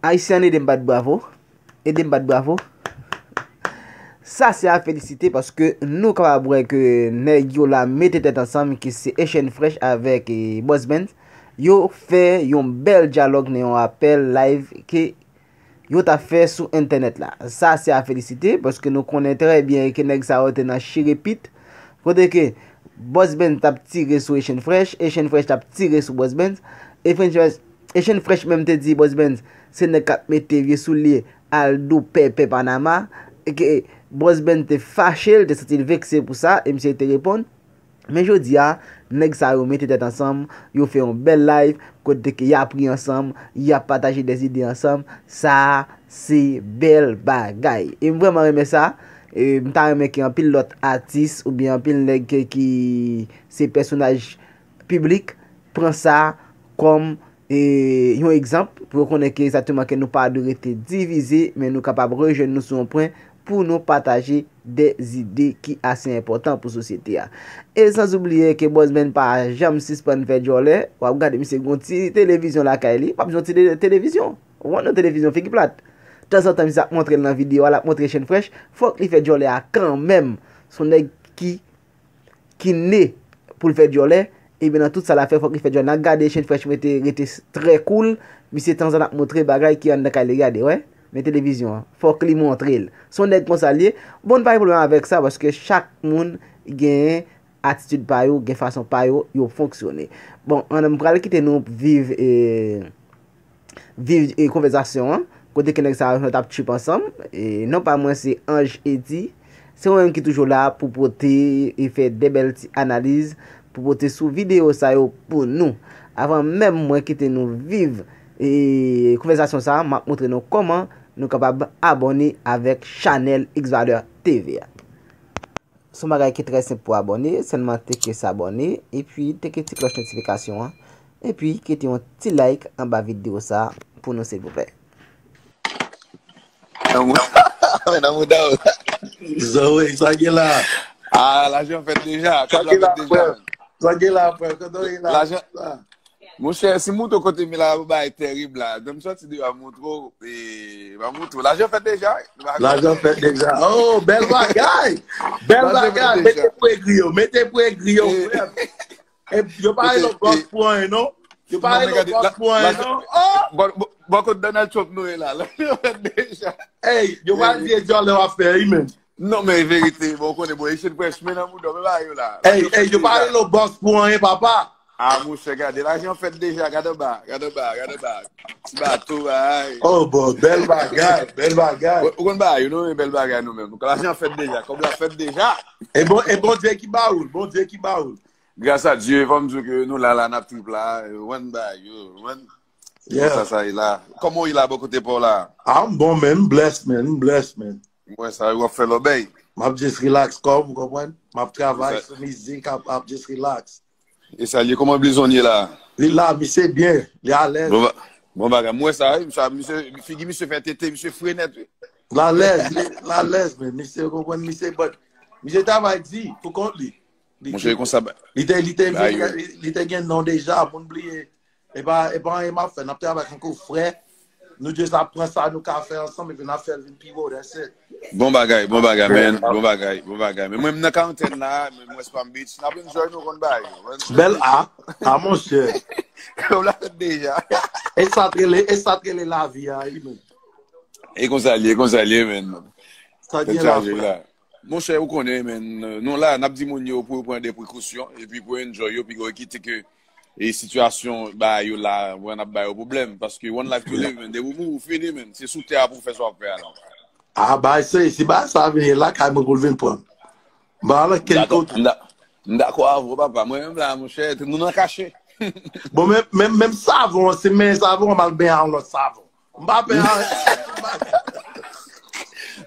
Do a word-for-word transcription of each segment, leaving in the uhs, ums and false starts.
Ayisyen, ede m bat bravo. Ede m bat bravo. Sa se a felisite paske nou kapab wè ke nèg yo la mete tèt ansanm, ki se Echann Fresh avèk eh, Boss Benz. Yo fè yon bèl dyalòg nan yon apèl live ke yo t ap fè sou entènèt la. Sa se a felisite paske nou konnen trè byen ke nèg sa yo te nan chirepit. Kote ke Boss Benz t ap tire sou Echann Fresh, Echann Fresh t ap tire sou Boss Benz. Echann Fresh, Echann Fresh menm te di Boss Benz se nèg k ap mete vye soulye al dou pèpè Panama. E ke Boss Benz te fache, l te santi l vekse pou sa, e misye te reponn. Men jodi a, nèg sa yo mete tèt ansanm, yo fè yon bèl live, kote ke y ap ri ansanm, y ap pataje dèzide ansanm. Sa a, se bèl bagay. E m vrèman renmen sa. E m ta renmen ke anpil lòt atis oubyen anpil nèg ke, ki se pèsonaj piblik pran sa kòm e, yon egzanp pou yo konnen ke egzakteman ke nou pa dwe rete divize, men nou kapab rejwenn nou sou yon pwen pou nou pataje de zide ki ase enpòtan pou sosyete a. E san oubliye ke Boss Benz pa janm sispann fè djòlè. W ap gade misye gen yon ti televizyon lakay li, pa bezwen yon ti te- televizyon. Ou konn yon televizyon figi plat. Tanzantan misye ap montre l nan videyo a, l ap montre Echann Fresh, fòk li fè djòlè a kanmenm. Se yon nèg ki ki ne pou l fè djòlè, ebyen nan tout sa l ap fè, fòk li fè djòlè. N ap gade Echann Fresh rete, rete trè cool. Misye tanzantan ap montre bagay ki anndan kay li, gade, wè. Men televizyon an, fòk li montre l. Se yon nèg konsa l ye. Bon, n pa gen pwoblèm avèk sa, paske chak moun gen atitid pa yo, gen fason pa yo, yo fonksyone. Bon, ann, m pral kite nou viv, e, viv e, konvèsasyon an, kote ke nèg sa yo t ap trip ansanm. E, non pa mwen se Ange Eddy. Se mwen menm ki toujou la pou pote e fè de bèl ti analiz, pou pote sou videyo sa yo pou nou. Avan menm mwen kite nou viv e, konvèsasyon sa a, m ap montre nou kòman nou kapab abòne avèk chanèl X Valeur T V a. Se yon bagay ki trè senp pou abòne, sèlman teke s abòne, epi teke ti klòch notifikasyon an, epi kite yon ti like anba videyo sa a pou nou, silvouplè. Nan mou- nan mouda w. Zoe, sa gen la? Ah, lajan fèt deja. Sa gen la, frè. Sa gen la, frè. Kote w ye la? Lajan. Monchè, si m montre w kote m ye la, yon bagay terib la. Donk m sòti deyò a montre w, e, m a montre w. Lajan fèt deja. Lajan fèt deja. Oh, bèl bagay. Bèl bagay. Mete pou egri yo. Mete pou egri yo, frè. E yo pa rele w bòs pou anyen, non. Yo pa rele w bòs pou anyen, non. Oh! Bò kote Donald Trump nou ye la. Lajan fèt deja. Ey, yo pa di e djòlè w ap fè, wi, men. Non, men e verite, bon, ou konnen, bon, Echann Fresh, men nan mouda w, men bagay yo la. Ey, ey, yo pa rele w bòs pou anyen, papa. Ah, monchè, gade, lajan fèt deja, gade anba, gade anba, gade anba. Ti bato, ay. Oh, bon, bèl bagay, bèl bagay. Ou konn bagay yo, nou renmen bèl bagay nou menm. Lajan fèt deja, kòb la fèt deja. E bon, e Bondye ki ba ou l, Bondye ki ba ou l. Gras a Dye, fò m di w ke nou la, la, n ap trip la, ou konn bagay yo, ou konn. Yeah. Sa, sa ye la. Kòman w ye la, bò kote pa w la? Ah, m bon, man, m bless, man, m bless, man. M wè sa, w ap fè lòbèy. M ap just relax kò m, ou konprann? M ap travay sou mizik, ap, ap just relax. E sa l ye, kòman Blizon ye la? Li la, misye byen, li alèz. Bon, ba- bon bagay, m wè sa, wi, sa, misye, figi misye fè tete, misye fre nèt, wi. L alèz, li, l alèz, men misye, ou konprann, misye, but, misye travay di, pou kont li. Li, monchè, konsa, ba- li te, li te, li, li te gen non deja, moun bliye. E pa, e pa anyen m ap fè, n ap travay tankou frè. Nou just ap pran sa nou ka fè ansanm epi n ap fè l vin pi wo, that's it. Bon bagay, bon bagay, man. Bon bagay, bon bagay. Men mwen, m nan karantèn la, men West Palm Beach. N ap enjoy nou konn bagay yo. Bèl a, a monchè. Kòb la fèt deja. E sa t rele, e sa t rele lavi a, wi, men. E konsa l ye, e konsa l ye, man. Sa gen la, frè. Monchè, ou konnen, men, nou la, n ap di moun yo pou yo pran de prekosyon, epi pou yo enjoy yo, piga yo kite ke e sitiyasyon bagay yo la, wè n ap ba yo pwoblèm. Paske one life to live, men, depi w mouri, ou fini, men. Se sou tè a pou w fè sa w ap fè a la. Ah, bagay serye, si bagay sa vini lakay mwen pou l vin pran m. M pa al ankenn kote. M dakò avè w, papa. Mwen menm la, monchè, nou nan kache. Bon, men, men, menm savon, se men savon, m al benyen ak yon lòt savon. M pa pè anyen.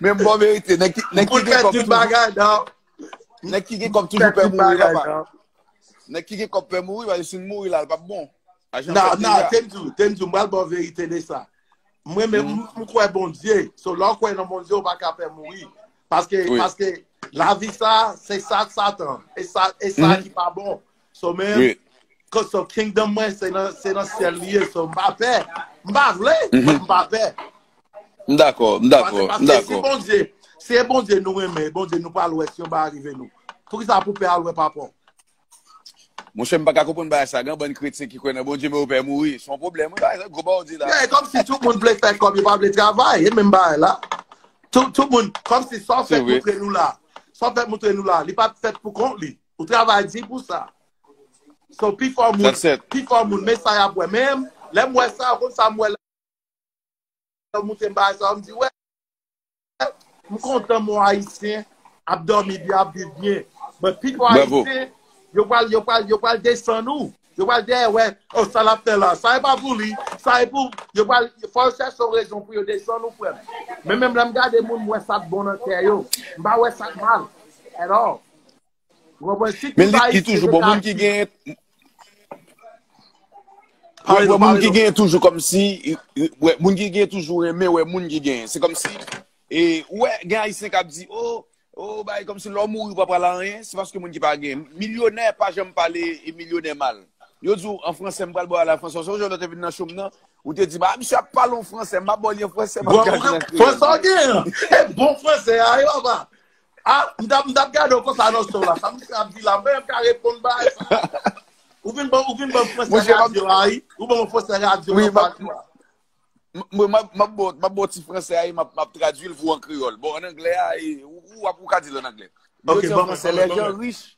Men m ba w verite, nèg ki, nèg ki gen kòb toujou. Nèg ki gen kòb toujou pè mouri, papa. Nèg ki gen kòb pè mouri, paske si l mouri la, l p ap bon. Nan, nan, te m di w, te m di w, m pral ba w verite de sa. Mwen menm, m, m kwè Bondye. So, lè w kwè nan Bondye, w pa ka pè mouri. Paske, paske lavi sa, se sa Satan. E sa, e sa ki pa bon. So, men, so kingdom mwen, se nan, se nan syèl li ye. So, m pa pè. M pa vle, m pa pè. M dakò, m dakò, m dakò. Si Bondye, si e Bondye nou renmen, Bondye nou pral wè si yon bagay rive nou. Poukisa pou pè al wè papa w? Monchè, m pa ka konprann bagay sa. Gen bann kretyen ki kwè nan Bondye, men yo pè mouri. Se yon pwoblèm, wi, bagay sa, gwo bagay w di la. Yeah, kòmsi tout moun vle fè kòb, yo pa vle travay. E menm bagay la. Tout, tout moun, kòmsi sa w fèk montre nou la. Sa w fèk montre nou la, li pa t fèt pou kont li. Ou travay di pou sa. So, pifò moun, pifò moun, men sa y ap wè. Men, lè m wè sa, konn sa m wè la, montre m bagay sa, m di, wè, m kontan m wè Ayisyen ap dòmi byen, ap viv byen. But pifò Ayisyen, yo pral, yo pral, yo pral desann ou. Yo pral dèyè, wè, oh, sa l ap fè la. Sa e pa pou li. Sa e pou, yo pral, fò yo chèche yon rezon pou yo desann ou, frè m. Men menm lè m gade moun, m wè sa k bon nan kè yo. M pa wè sa k mal at all. Ou konprann? Si tout Ayisyen te ka viv. Men li, li toujou bon. Moun ki gen Wi, wè, moun ki genyen toujou kòmsi, wè, moun ki genyen toujou renmen wè moun ki genyen. Se kòmsi, e, ou wè, gen Ayisyen k ap di, oh, oh, bay, kòmsi lè w mouri, ou pa pral anyen, se paske moun ki pa genyen. Milyonè pa janm pale e milyonè mal. Yo di w an fransè, m pral ba w la fransè. Sonje lè w te vin nan show m nan, ou te di, ah, misye ap pale an fransè, m ap ba w li an fransè, m ap gade nan kreyòl. Fransè w genyen an. E bon fransè a, wi, papa. Ah, m t ap, m t ap gade w konsa nan show la. Sa misye ap di la, mwen menm ka reponn bagay sa. Ou vin ban, ou vin ban fransè radyo a, wi. Ou ban mwen fransè radyo nan pati a. Mwen, m ap, m ap ba w, m ap ba w ti fransè a, e m ap, m ap tradui l pou w an kreyòl. Bon, an anglè a, e, ou, ou ap, ou ka di l an anglè. Yo di an fransè, les gens riches,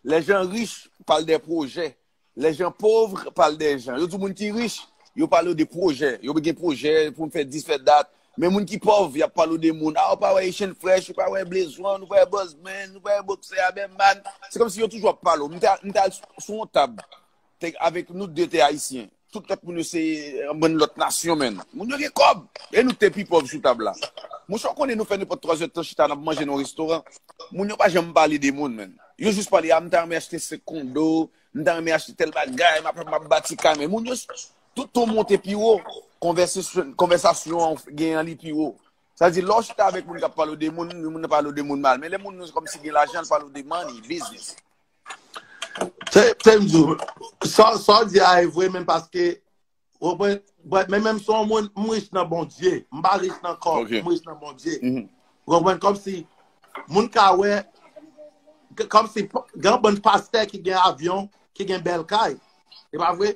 les gens riches parlent des projets. Les gens pauvres parlent des gens. Yo di moun ki rich, yo pale w de pwojè. Yo gen pwojè pou m fè dis, fè dat. Men moun ki pòv, y ap pale w de moun. Ah, ou pa wè Haitian Fresh, ou pa wè Blaze One, ou pa wè Buzzman, ou pa wè Boxer Aberman. Se kòmsi yo toujou ap pale w. M te, m te al sou, sou yon tab. Te, avèk nou de te ayisyen. Tout lòt moun yo se, euh, bann lòt nasyon, menn. Moun yo gen kòb. E nou te pi pòv sou tab la. Monchè, w konnen nou fè nenpòt twa zè tan chita n ap manje nan yon restoran. Moun yo pa janm pale de moun, menn. Yo jis pale, ah, m ta renmen achte senk kondo, m ta renmen achte tèl bagay, m ap, m ap bati kay, men moun yo, tout ton monte pi wo, konvèsasyon, konvèsasyon an genyen li pi wo. Sa vle di, lè w chita avèk moun k ap pale w de moun, moun nan pale w de moun mal. Men lè moun nan kòmsi gen lajan, l pale w de money, business. Se, se m di w, sa, sa w di a e vre, men paske, w konprann, but, men menm si yon moun, m rich nan Bondye, m pa rich nan kòb, m rich nan Bondye. W konprann? Kòmsi, moun ka wè, k-, kòmsi p-, gen yon bann pastè ki gen avyon, ki gen bèl kay. E pa vre?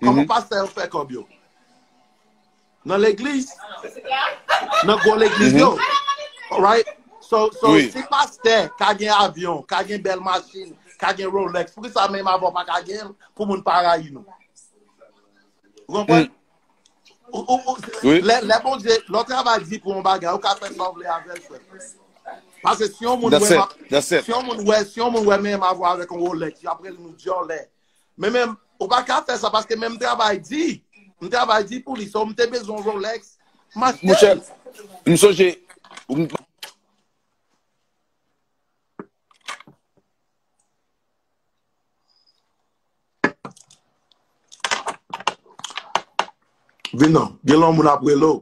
Kòman pastè yo fè kòb yo? Nan legliz. Nan gwo legliz yo. Alright? So, so, si pastè ka gen avyon, ka gen bèl machin, ka gen Rolex, poukisa menm avè w pa ka gen l pou moun pa rayi nou? Ou konprann? Ou, ou, ou, lè, lè Bondye, lè w travay di pou yon bagay, ou ka fè sa w vle avè l, frè. Paske si yon moun wè, si yon moun wè, si yon moun wè menm avè w avèk yon Rolex, y ap rele nou dyòlè. Men menm, ou pa ka fè sa paske menm travay di. M travay di pou li. So, m te bezwen yon Rolex. M achte l. Monchè, m sonje. Vin non. Gen lè yon moun ap rele w.